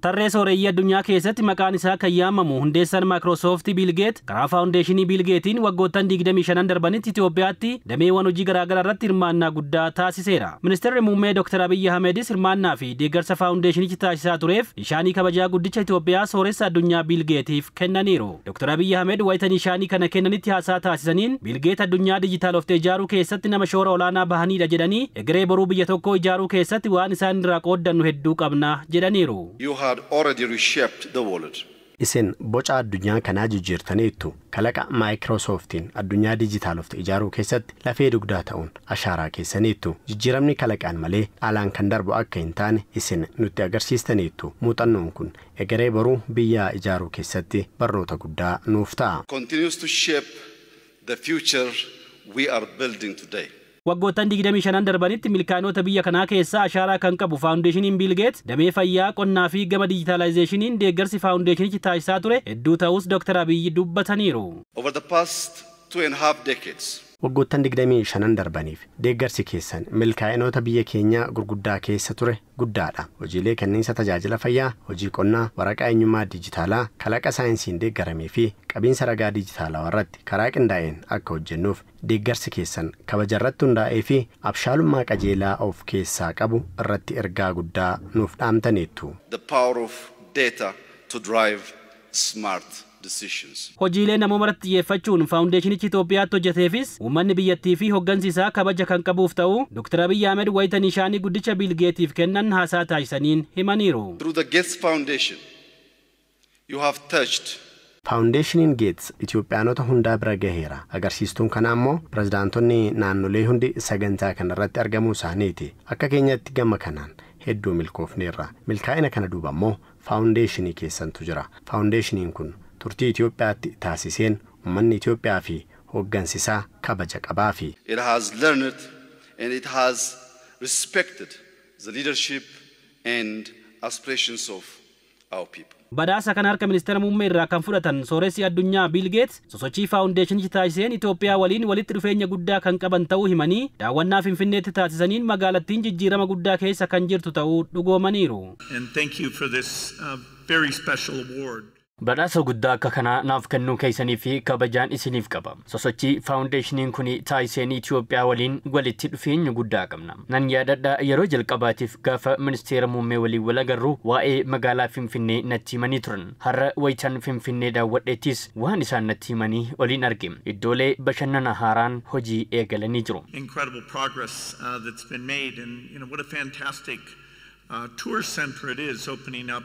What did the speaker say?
Tarree sooreyyii addunyaa keessatti maqaan isaa kan yaamamu hundeessaan Microsoft Bill Gates karaa faawundeeshinii Bill Gatesiin waggoottan 25 darbanitti Itoophiyaatti dameewwan hojii garaagaraa irratti hirmaannaa guddaa taasiseera. Ministeerri muummee Dr. Abiyyi Ahmedis hirmaannaa fi deeggarsa faawundeeshinichi taasisaa tureef nishaanii kabajaa guddicha Itoophiyaa sooressa addunyaa Bill Gatesiif kennaniiru. Dr. Abiyyi Ahmed wayita nishaanii kana kennanitti haasaa taasisaniin, Bill Gates addunyaa dijitaalofte ijaaruu keessatti nama shoora olaanaa bahanidha jedhanii, egeree boruu biyya tokkoo ijaaruu keessatti waan isaan irraa qooddannu hedduu qabna jedhaniiru. You had already reshaped the world. Isin boca addunyaa kanaa jijjiirtaniittu. Kalaqa Maayikiroosooftiin addunyaa dijitaalofte ijaaruu keessatti lafee dugdaa ta'uun ashaaraa keessaniittu. Jijjiiramni kalaqaan malee dhaalaan kan darbu akka hin taane isin nutti agarsiistaniittu. Muuxannoon kun egeree boruu biyya ijaaruu keessatti barnoota guddaa nuuf ta'a. Continues to shape the future we are building today. Waggoottan 25 darbanitti milkaa'inoota biyya kanaa keessaa ashaaraa kan qabu faawundeeshiniin Bill Gates, damee fayyaa, qonnaa fi gama dijitaalaayizeeshiniin deeggarsi faawundeeshinichi taasisaa ture hedduu ta'us Dr. Abiyyi dubbataniiru. Over the past 2.5 decades, Waggoottan 25 darbaniif deeggarsi keessan milkaa'inoota biyya keenyaa gurguddaa keessa ture guddaadha. Hojiilee kenniinsa tajaajila fayyaa, hojii qonnaa, waraqaa eenyummaa dijitaalaa, kalaqa saayinsiin deeggaramee fi qabiinsa ragaa dijitaalawaa irratti karaa qindaa'een akka hojjennuuf deeggarsi keessan kabaja irratti hundaa'ee fi abshaalummaa qajeelaa of keessaa qabu irratti ergaa guddaa nuuf dhaamtaniittu. The power of data to drive smart decisions. Hojiilee namooma irratti xiyyeeffachuun faawundeeshinichi Itoophiyaatti hojjeteefis uummanni biyyattii fi hoggansi isaa kabaja kan qabuuf ta'u Dr. Abiyyi Ahmed wayita nishaanii guddicha Bill Gatesiif kennan haasaa taasisaniin himaniiru. Through the Gates Foundation, you have touched Faawundeeshiniin Geets Itoophiyaanota hundaa bira gaheera. Agarsiistuun kanaa immoo pirezidaantonni naannolee hundi sagantaa kanarratti argamuu isaaniiti. Akka keenyatti gama kanaan hedduu milkoofneerra. Milkaa'ina kana duuba immoo faawundeeshinii keessantu jira. Faawundeeshiniin kun turtii Itoophiyaatti taasiseen uummanni Itoophiyaa fi hooggansisaa kabaja qabaafi. It has learned and it has respected the leadership and aspirations of our people. Badhaasa kana harka ministeera muummee irraa kan fudhatan sooressi addunyaa Bill Gates, sosochii faawundeeshinichi taasiseen Itoophiyaa waliin walitti dhufeenya guddaa kan qaban ta'uu himanii, daawwannaa Finfinneetti taasisaniin magaalattiin jijjiirama guddaa keessa kan jirtu ta'uu dhugoomaniiru. And thank you for this very special award. Badhaasa guddaa akka kanaa naaf kennuu keessanii fi kabajaan isiniif qaba. Sosochii faawundeeshiniin kun taasiseen Itoophiyaa waliin walitti dhufeenya guddaa qabna. Nan yaadadha, yeroo jalqabaatiif gaafa ministeera muummee waliin wal agarru waa'ee magaalaa Finfinnee natti himanii turan. Har'a wayitan Finfinnee daawwadheettis waan isaan natti himanii oliin arge. Iddoolee bashannana haaraan hojii eegalanii jiru. Incredible progress that's been made, and what a fantastic tour center it is opening up.